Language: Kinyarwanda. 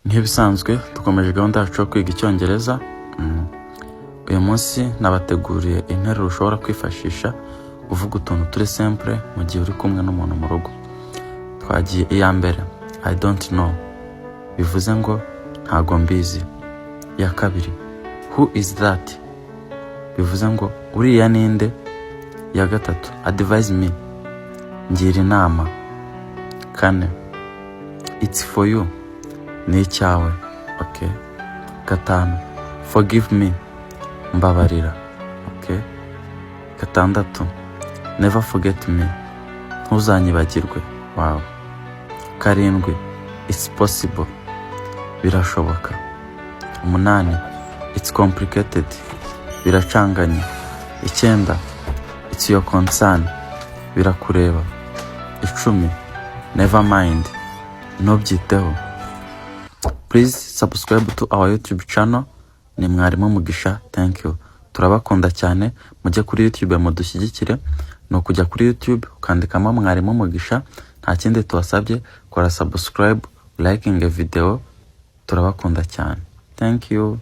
Nk'ibisanzwe, dukomeje gahunda yacu yo kwiga Icyongereza. Uyu munsi nabateguriye interuro ushobora kwifashisha uvuga utuntu turi simple mu gihe uri kumwe n'umuntu mu rugo. Twagiye. Iya mbere, "I don't know", bivuze ngo ntago mbizi. Iya kabiri, "Who is that?", bivuze ngo uriya ninde? Iya gatatu, "Advise me", ngira inama. Kane, "It's for you", ni icyawe, okay. Gatanu, "Forgive me", mbabarira, okay. Gatandatu, "Never forget me", ntuzanyibagirwe, wow. Karindwi, "It's possible", birashoboka. Umunani, "It's complicated", biracanganye. Icyenda, "It's your concern", birakureba. 10, "Never mind", ntubyiteho. Please subscribe to our YouTube channel, ni Mwarimu Mugisha. Thank you, turabakunda cyane. Mujye kuri YouTube mudushyigikire. Ni ukujya kuri YouTube ukandikamo Mwarimu Mugisha, nta kindi tubasabye. Kora subscribe, liking video, turabakunda cyane. Thank you.